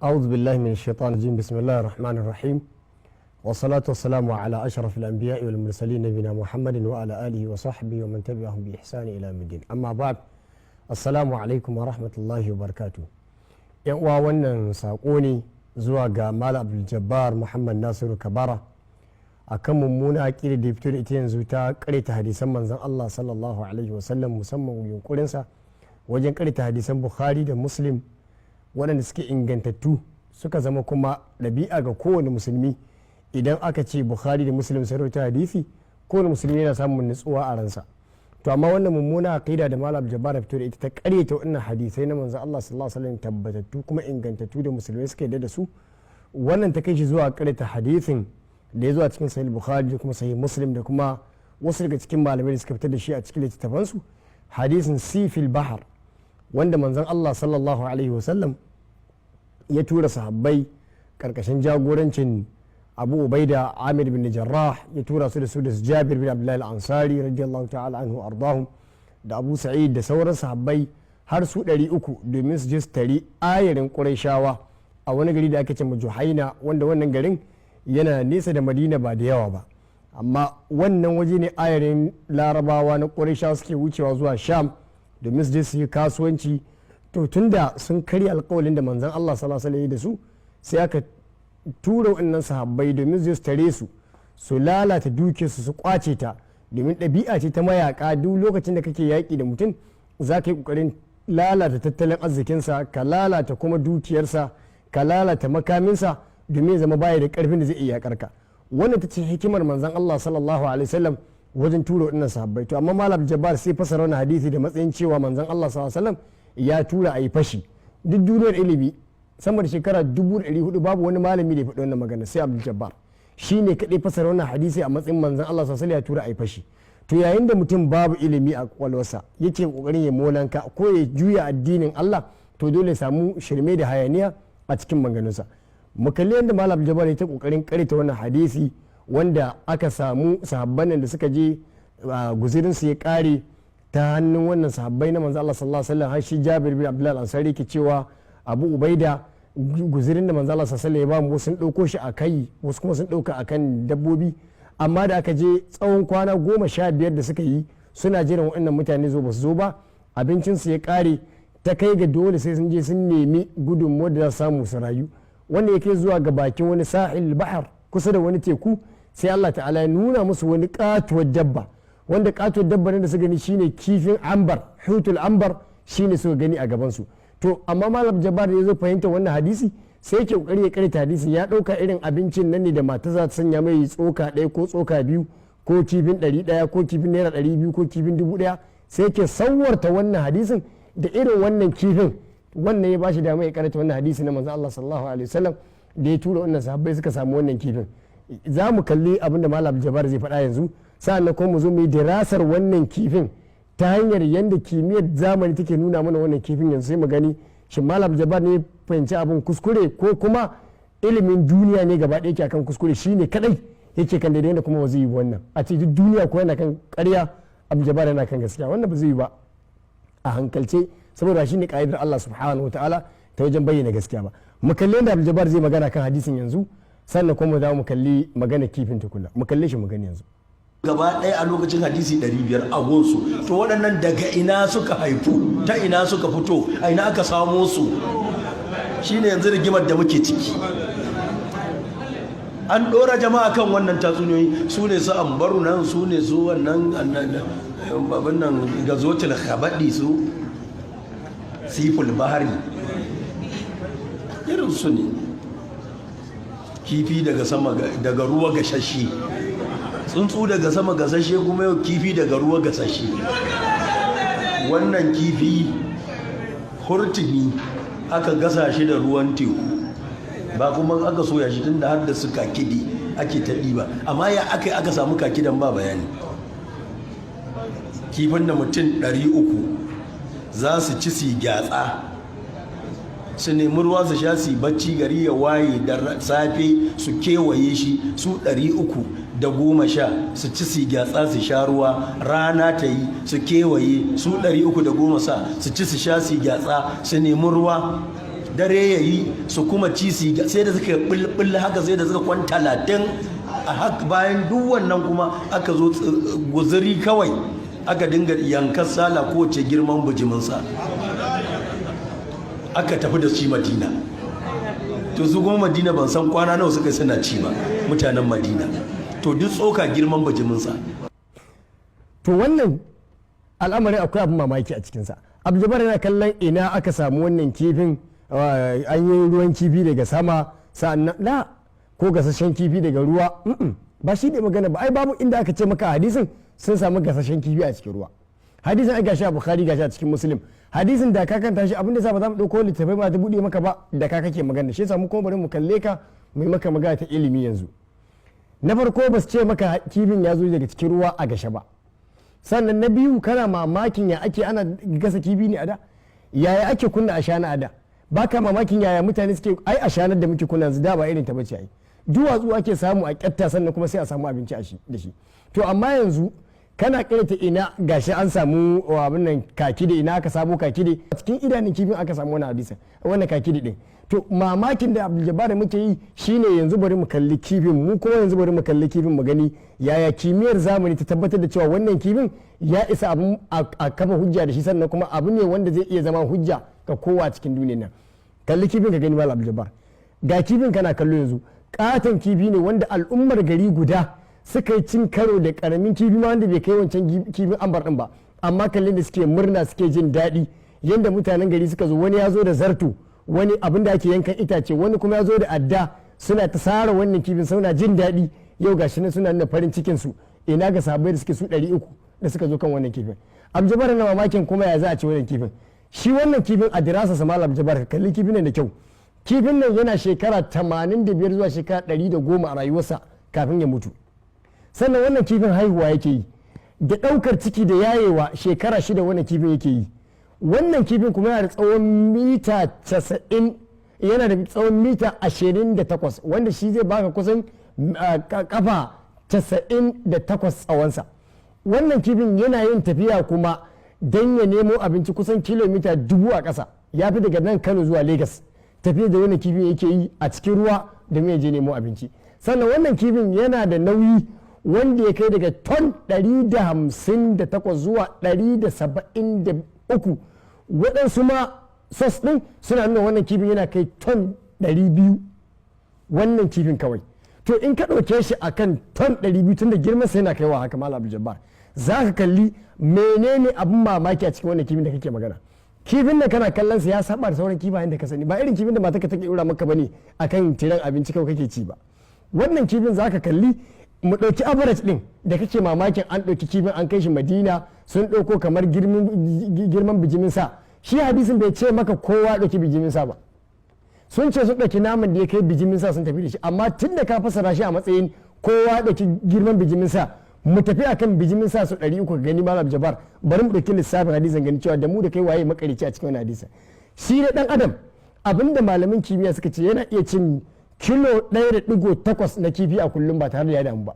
أعوذ بالله من الشيطان الرجيم، بسم الله الرحمن الرحيم، والصلاة والسلام على أشرف الأنبياء والمرسلين، نبينا محمد وعلى آله وصحبه ومن تبعهم بإحسان إلى يوم الدين، أما بعد، السلام عليكم ورحمة الله وبركاته. Yan uwa, wannan saƙo ne zuwa ga Malam Abdul Jabbar Muhammad Nasiru Kabara akan mummuna aƙida da ya fito da ita yanzu ta ƙaryata hadisan manzon Allah sallallahu alaihi wasallam, musamman yunkurinsa wajen ƙaryata hadisan Bukhari da Muslim waɗanda suke ingantattu, suka zama kuma ɗabi'a ga kowane musulmi. Idan aka ce Bukhari da Muslim sun rawaita hadisi, kowane musulmi yana samun nutsuwa a ransa. To amma wannan mummuna aqida da Malam Jabbar fito da ita ta ƙaryata wannan hadisai na manzon Allah sallallahu alaihi wasallam, tabbatattu kuma ingantattu da musulmai suka yarda da su, wannan ta kai shi zuwa ƙaryata hadisin da ya zo a cikin Sahih Bukhari da kuma Sahih Muslim da kuma wasu daga cikin malamai da suka fitar da shi a cikin littattafansu, hadisin sifil bahar, wanda manzon Allah sallallahu alaihi wasallam ya tura sahabbai karkashin jagorancin Abu Ubaida Amir bin Jarrah, ya tura su da su Jabir bin Abdullahi al-Ansari radiyallahu ta'ala anhu ardahum, da Abu Sa'id da sauran sahabbai har su 300, domin su je su tari ayarin Qurayshawa a wani gari da ake ce Juhaina, wanda wannan garin yana nesa da Madina ba da yawa ba. Amma wannan waje ne ayarin Larabawa na Qurayshawa suke wucewa zuwa Sham domin su je su yi kasuwanci. To tunda sun karya alkawalin da manzon Allah sallallahu alaihi da su, sai aka tura wannan sahabbai domin su tare su, su lalata dukiyarsu, su kwace ta, domin ɗabi'a ce ta mayaka: duk lokacin da kake yaƙi da mutum, za ka yi ƙoƙarin lalata tattalin arzikinsa, ka lalata kuma dukiyarsa, ka lalata makaminsa, domin ya zama baya da ƙarfin da zai iya yaƙar ka. Wannan ta ce hikimar manzon Allah sallallahu alaihi wasallam wajen tura waɗannan sahabbai. To amma Malam Jabbar sai fasara wannan hadisi da matsayin cewa manzon Allah sallallahu alaihi wasallam ya tura a yi fashi. Duk duniyar ilimi, sama da shekara 400, babu wani malami da ya faɗi wannan magana sai Abdul Jabbar. Shi ne kaɗai fasara wannan hadisi a matsayin manzon Allah sallallahu alaihi ya tura a yi fashi. To yayin da mutum babu ilimi a kwakwalwarsa yake kokarin ya molanka ko ya juya addinin Allah, to dole ya samu shirme da hayaniya a cikin maganganunsa. Mu kalli yadda Malam Jabbar ya ta kokarin karita wannan hadisi, wanda aka samu sahabban nan da suka je guzurin su ya kare ta hannun wannan sahabbai na manzo Allah sallallahu alaihi wasallam, har shi Jabir bin Abdullah al-Ansari ke cewa Abu Ubaida, guzurin da manzo Allah sallallahu alaihi wasallam ya ba mu, sun dauko shi a kai, wasu kuma sun dauka akan dabbobi. Amma da aka je, tsawon kwana 15 da suka yi suna jiran waɗannan mutane zo, ba su zo ba. Abincin su ya kare, ta kai ga dole sai sun je sun nemi gudunmuwar da za su samu su rayu, wanda ya kai zuwa ga bakin wani sahil bahar, kusa da wani teku. Sai Allah ta'ala ya nuna musu wani katuwar dabba, wanda katuwar dabba da suka gani shine kifin ambar, hutul ambar, shine suka gani a gaban su. To amma Malam Jabbar ya zo fahimta wannan hadisi, sai yake kokari ya karanta hadisin. Ya dauka irin abincin nan ne da mata za ta sanya mai tsoka ɗaya ko tsoka biyu, ko kifin 100, ko kifin naira 200, ko kifin 1000. Sai yake sauwarta wannan hadisin da irin wannan kifin. Wannan ya bashi dama ya karanta wannan hadisi na manzo Allah sallallahu alaihi wasallam da ya tura wannan sahabbai suka samu wannan kifin. Za mu kalli abin da Malam Jabbar zai faɗa yanzu, sa'an kuma mu zo mu yi dirasar wannan kifin ta hanyar yadda kimiyyar zamani take nuna mana wannan kifin yanzu, sai mu gani shin Malam Jabbar ne fahimci abin kuskure ko kuma ilimin duniya ne gaba ɗaya ke akan kuskure, shine kadai yake kan daidai. Da kuma ba zai yi wannan a ce duk duniya ko yana kan ƙarya, Abu Jabbar yana kan gaskiya. Wannan ba zai yi ba a hankalce, saboda shi ne ka'idar Allah subhanahu wa ta'ala ta wajen bayyana gaskiya ba. Mu kalli yadda Abu Jabbar zai magana kan hadisin yanzu, sannan kuma mu dawo mu kalli magana kifin tukuna. Mu kalle shi mu gani yanzu. Gaba ɗaya a lokacin hadisi 500 a gunsu. To waɗannan daga ina suka haifu? Ta ina suka fito? A ina aka samo su? Shine yanzu rigimar da muke ciki. An ɗora jama'a kan wannan tatsuniyoyi. Su ne su ambaru nan, su ne su wannan abin nan, gazotul khabaɗi, su siful bahari, irin su ne. Kifi daga sama, daga ruwa gashashe, tsuntsu daga sama gasashe, kuma yau kifi daga ruwa gasashe. Wannan kifi hurtumi aka gasa shi da ruwan teku ba, kuma aka soya shi, tun da har da su kakidi ake ta ɗiba. Amma ya aka aka samu kakidan, ba bayani. Kifin da mutum 300 za su ci, su gyatsa, su nemi ruwa su sha, su bacci, gari ya waye da safe su kewaye shi, su 310, su ci, su gyatsa, su sha ruwa, rana ta yi su kewaye, su 310, su ci, su sha, su gyatsa, su nemi ruwa. Dare ya yi su kuma ci su, sai da suka bulbul haka, sai da suka kwan 30 a haka. Bayan duk wannan kuma aka zo guzuri kawai aka dinga yankan sala, kowace girman bijiminsa, aka tafi da shi Madina. To su kuma Madina ban san kwana nawa suka suna ci ba, mutanen Madina. To duk tsoka girman bijiminsa. To wannan al'amarin akwai abin mamaki a cikinsa. Abdul yana kallon ina aka samu wannan kifin, an yi ruwan kifi daga sama, sa'annan la ko gasasshen kifi daga ruwa. Ba shi ne magana ba. Ai babu inda aka ce maka hadisin sun samu gasasshen kifi a cikin ruwa. Hadisin ai gashi a Bukhari, gashi a cikin Muslim. Hadisin da ka kanta shi, abin da sa ba za mu dauko littafai ba ta bude maka ba da ka kake magana, shi yasa mu kuma bari mu kalle ka mu yi maka magana ta ilimi. Yanzu na farko, ba su ce maka kifin ya zo daga cikin ruwa a gashe ba. Sannan na biyu, kana mamakin ya ake ana gasa kifi ne a da, yaya ake kunna ashana a da. Baka mamakin yaya mutane suke? Ai ashanar da muke kunna yanzu da ba irin ta bace. Ai duwatsu ake samu a kyatta, sannan kuma sai a samu abinci a shi da shi. To amma yanzu kana kirta ina gashi an samu abin nan kakide, ina aka samu kakide? A cikin idanun kifin aka samu wannan hadisin, wannan kakide din. To mamakin da Abdul Jabbar muke yi shine, yanzu bari mu kalli kifin mu kuma, yanzu bari mu kalli kifin mu gani yaya kimiyyar zamani ta tabbatar da cewa wannan kifin ya isa abun a kafa hujja da shi, sannan kuma abu ne wanda zai iya zama hujja ga kowa cikin duniyar nan. Kalli kifin ka gani, Malam Abdul Jabbar. Ga kifin kana kallo yanzu, katon kifi ne wanda al'ummar gari guda suka yi cin karo da karamin kifi ma wanda bai kai wancan kifin ambar din ba. Amma kallon da suke murna, suke jin daɗi, yadda mutanen gari suka zo, wani ya zo da zarto, wani abin da ake yankan itace, wani kuma ya zo da adda, suna ta sara wannan kifin, suna jin daɗi. Yau gashi nan suna nuna farin cikin su. Ina ga sahabbai da suke su 300 da suka zo kan wannan kifin? Abjabar na mamakin kuma ya za a ci wannan kifin. Shi wannan kifin a dirasa sa, Malam Abjabar, ka kalli kifin nan da kyau. Kifin nan yana shekara 85 zuwa shekara 110 a rayuwarsa kafin ya mutu. Sannan wannan kifin haihuwa yake yi, da ɗaukar ciki da yayewa, shekara 6 wannan kifin yake yi. Wannan kifin kuma yana da tsawon mita 90, yana da tsawon mita 28, wanda shi zai baka kusan kafa 98 tsawonsa. Wannan kifin yana yin tafiya kuma don ya nemo abinci kusan kilomita 1000 a ƙasa. Ya fi daga nan Kano zuwa Lagos tafiya da wannan kifin yake yi a cikin ruwa domin ya je nemo abinci. Sannan wannan kifin yana da nauyi wanda ya kai daga ton 158 zuwa 173. Waɗansu ma source ɗin suna nuna wannan kifin yana kai ton 200, wannan kifin kawai. To in ka ɗauke shi a kan ton 200, tun da girman sai yana kaiwa haka, Malam Abdul Jabbar, za ka kalli menene abin mamaki a cikin wannan kifin da kake magana. Kifin da kana kallon sa ya saba da sauran kifayen da ka sani. Ba irin kifin da matarka take dora maka bane akan tiran abinci kawai kake ci ba. Wannan kifin za ka kalli, mu ɗauki average ɗin da kake mamakin an ɗauki kifin an kai shi Madina, sun ɗauko kamar girman bijimin sa. Shi hadisin bai ce maka kowa ɗauki bijimin sa ba. Sun ce sun ɗauki naman da ya kai bijimin sa sun tafi da shi. Amma tun da ka fassara shi a matsayin kowa ɗauki girman bijimin sa, mu tafi akan bijimin sa su 300 ka gani, Malam Jabar. Bari mu ɗauki lissafin hadisin gani cewa da mu da kai waye makarici a cikin wannan hadisin. Shi da ɗan adam, abinda malamin kimiyya suka ce, yana iya cin kilo 1.8 na kifi a kullum ba tare da ya damu ba.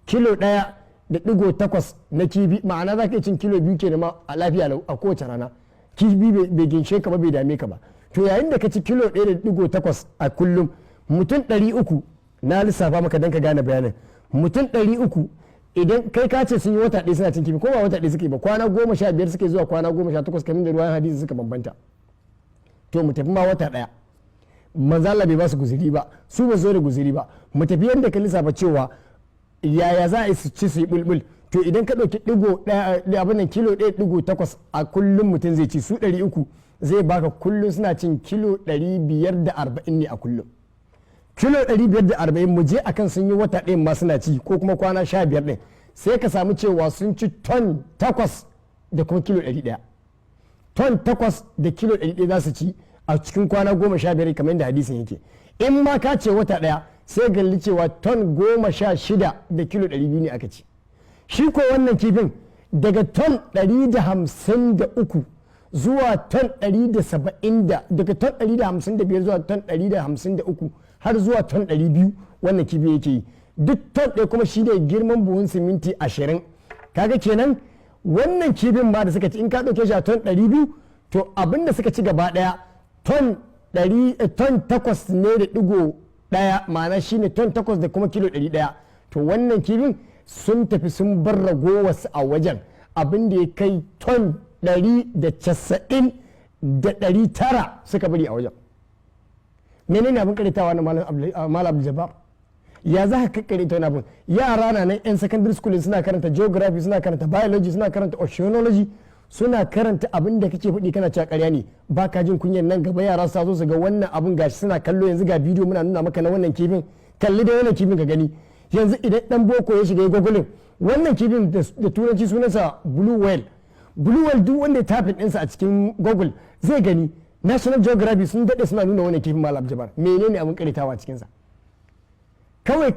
Kilo 1.8 na kifi, ma'ana za ka iya cin kilo 2 kenan ma a lafiya lau a kowace rana. Kifi bai ginshe ka ba, bai dame ka ba. To yayin da ka ci kilo 1.8 a kullum, mutum 300, na lissafa maka don ka gane bayanin, mutum 300, idan kai ka ce sun yi wata ɗaya suna cin kifi, ko ba wata ɗaya suke ba, kwana 15 suke zuwa kwana 18, kamar da ruwan hadisi suka bambanta. To mu tafi ma wata ɗaya. Manzo Allah bai ba su guziri ba, su ba zo da guziri ba. Mu tafi yadda ka lissafa cewa yaya za a yi su ci su yi bulbul. To idan ka ɗauki ɗigo ɗaya, abin nan, kilo 1.8 a kullum mutum zai ci, su 300 zai baka kullum suna cin kilo 540 ne a kullum. Kilo 540, mu je akan sun yi wata ɗayan ma suna ci, ko kuma kwana 15 ɗin, sai ka samu cewa sun ci ton 8 da kuma kilo 100. Ton 8 da kilo 100 za su ci a cikin kwana 15, kamar yadda hadisin yake. In ma ka ce wata ɗaya, sai galli cewa ton 16 da kilo 200 ne aka ci. Shi ko wannan kifin daga ton 153 zuwa ton 170, daga ton 155 zuwa ton 153 har zuwa ton 200 wannan kifi yake yi. Duk ton ɗaya kuma shi ne girman buhun siminti 20. Kaga kenan wannan kifin ma da suka ci, in ka ɗauke shi a ton 200, to abin da suka ci gaba ɗaya ton ton 8 ne da digo 1, ma'ana shine ton 8 da kuma kilo 100. To wannan kifin sun tafi sun bar ragowarsu a wajen, abin da ya kai ton 190,900 suka bari a wajen. Menene abin karitawa na Malam Abdul Jabbar? Ya za ka kakkare ta wani abin? Yara na nan yan secondary school suna karanta geography, suna karanta biology, suna karanta oceanology, suna karanta abin da kake faɗi kana cewa ƙarya ne. Ba ka jin kunyan nan gaba yara su zo su ga wannan abin? Gashi suna kallo yanzu, ga bidiyo muna nuna maka na wannan kifin. Kalli da wannan kifin ka gani. Yanzu idan dan boko ya shiga googling wannan kifin, da turanci sunansa blue whale. Blue whale, duk wanda ya typing ɗinsa a cikin Google zai gani. National Geography sun daɗe suna nuna wannan kifin. Malam Jabar, menene abin karitawa cikinsa? Kawai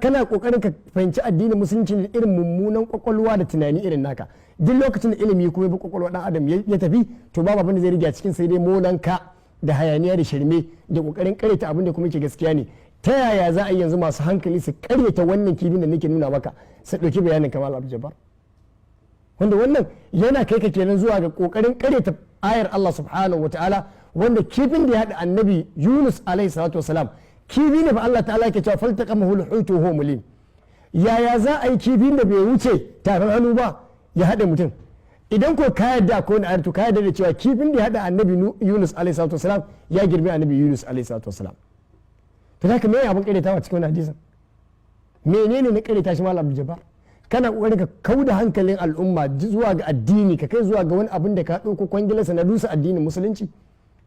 kana kokarin ka fahimci addinin Musulunci da irin mummunan kwakwalwa da tunani irin naka. Duk lokacin da ilimi kuma bi kwakwalwa dan adam ya tafi, to babu abin da zai rage a cikin, sai dai molanka da hayaniya da shirme da kokarin karyata abin da kuma ke gaskiya ne. Ta yaya za a yi yanzu masu hankali su karyata wannan kifin da nake nuna maka, su ɗauki bayanin Kamal Abdul Jabbar, wanda wannan yana kai ka kenan zuwa ga kokarin karyata ayar Allah subhanahu wataala, wanda kifin da ya haɗa Annabi Yunus alaihi salatu wasalam, kifi ne fa Allah ta'ala ke cewa faltaqamahu al-hutu huwa mulim. Yaya za a yi kifin da bai wuce tafin hannu ba ya haɗe mutum? Idan ko ka yarda ko wani ayar, to ka yarda da cewa kifin da ya haɗa Annabi Yunus alaihi salatu wasalam ya girmi Annabi Yunus alaihi salatu wasalam. To haka me abin karyatawa cikin wannan hadisin? Menene na karyata shi, Malam Abdul Jabbar? Kana kokarin ka kauda hankalin al'umma zuwa ga addini, ka kai zuwa ga wani abin da ka ɗauko kwangilarsa na rusa addinin Musulunci.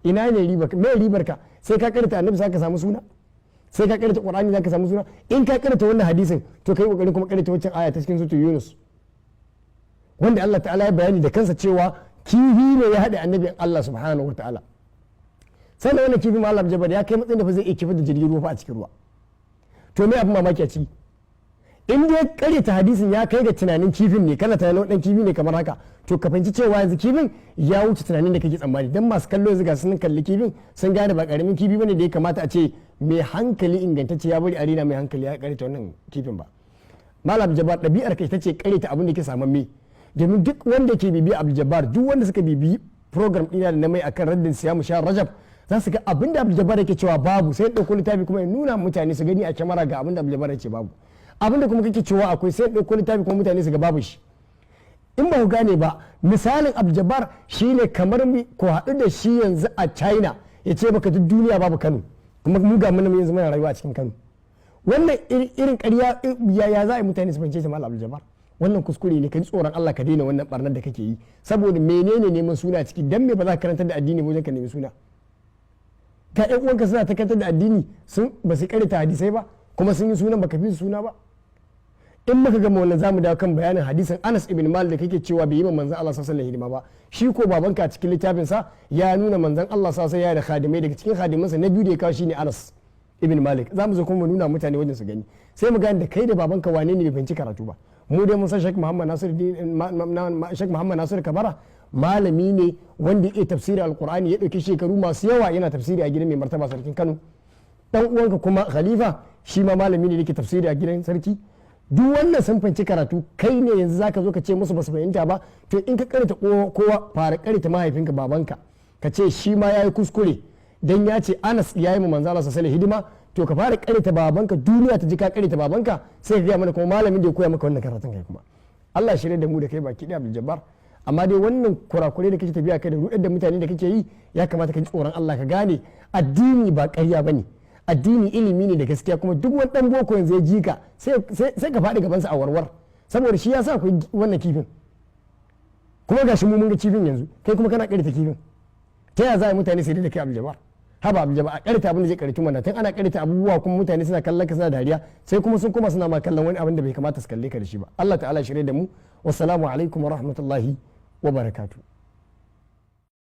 Ina ne ribar? Me ribar ka? Sai ka karyata Annabi ka samu suna? Sai ka karyata Qur'ani zaka samu suna? In ka karyata wannan hadisin, to kai kokarin kuma karyata wancan aya ta cikin suratul Yunus, wanda Allah ta'ala ya bayani da kansa cewa kifi ne ya haɗe annabin Allah subhanahu wa ta'ala. Sannan wannan kifi, Malam Jabbar, ya kai matsayin da fa zai iya kifar da jirgin ruwa fa a cikin ruwa. To me abin mamaki a ciki? In dai karyata hadisin ya kai ga tunanin kifin ne, kana tunanin dan kifi ne kamar haka, to ka fahimci cewa yanzu kifin ya wuce tunanin da kake tsammani. Dan masu kallo yanzu ga sun kalli kifin, sun gane ba karamin kifi bane da ya kamata a ce mai hankali ingantacce ya bari arena mai hankali ya karyata wannan kifin ba. Malam Jabbar, ɗabi'ar kai tace karyata abin da ke samamme, domin duk wanda ke bibi Abdul Jabbar, duk wanda suka bibi program ɗina da na mai akan raddin siyamu sha Rajab, za su ga abin da Abdul Jabbar yake cewa babu, sai ɗauko littafi kuma ya nuna mutane su gani a kyamara, ga abin da Abdul Jabbar yake babu. Abin da kuma kake cewa akwai, sai ɗauko littafi kuma mutane su ga babu shi. In ba ku gane ba, misalin Abdul Jabbar shine kamar ko haɗu da shi yanzu a China, ya ce baka duk duniya babu Kano, kuma mu ga mun yanzu muna rayuwa a cikin Kano. Wannan irin ƙarya, yaya za a yi mutane su fahimce shi, Malam Abdul Jabbar? Wannan kuskure ne. Ka ji tsoron Allah, ka daina wannan barnar da kake yi. Saboda menene neman suna ciki? Dan me ba za ka karantar da addini wajen ka nemi suna? Ka ƴan uwanka suna ta karantar da addini, sun ba su karanta hadisai ba, kuma sun yi sunan, baka fi su suna ba. In muka gama wannan, zamu dawo kan bayanin hadisin Anas ibn Malik da kake cewa bai yi ma manzon Allah sallallahu alaihi hidima ba. Shi ko babanka a cikin littafin sa ya nuna manzon Allah sallallahu alaihi ya da khadimai. Daga cikin khadimansa na biyu da ya kawo shine Anas ibn Malik. Zamu zo kuma mu nuna mutane wajen su gani, sai mu gane da kai da babanka wane ne bai fahimci karatu ba. Mu dai mun san Sheikh Muhammad Nasir Kabara malami ne wanda ya tafsiri Alqur'ani, ya dauki shekaru masu yawa yana tafsiri a gidan mai martaba sarkin Kano. Dan uwanka kuma Khalifa, shi ma malami ne da ke tafsiri a gidan sarki. Duk wannan sun fahimci karatu. Kai ne yanzu zaka zo ka ce musu basu fahimta ba. To in ka karanta kowa, fara karanta mahaifinka, babanka, ka ce shi ma yayi kuskure dan ya ce Anas yayi mu manzo Allah sallallahu hidima. To ka fara karanta babanka, duniya ta ji ka karanta babanka, sai ka gaya mana kuma malamin da ya koya maka wannan karatun. Kai kuma Allah shirya da mu da kai baki ɗaya, Abdul Jabbar. Amma dai wannan kurakurai da kake tafiya kai da rudar da mutane da kake yi, ya kamata ka ji tsoron Allah, ka gane addini ba ƙarya bane, addini ilimi ne da gaskiya. Kuma duk wani dan boko yanzu ya ji ka, sai ka faɗi gabansa a warwar, saboda shi ya sa ku wannan kifin. Kuma gashi mu mun ga kifin yanzu, kai kuma kana ƙarita kifin. Ta ya za a mutane sai da kai, Abdul Jabbar? Haba Abdul Jabbar, a ƙarita abin da zai ƙaritu mana. Tun ana ƙarita abubuwa kuma mutane suna kallon ka suna dariya, sai kuma sun koma suna ma kallon wani abin da bai kamata su kalle ka da shi ba. Allah ta'ala shirye da mu. Wassalamu alaikum wa rahmatullahi wa barakatuh.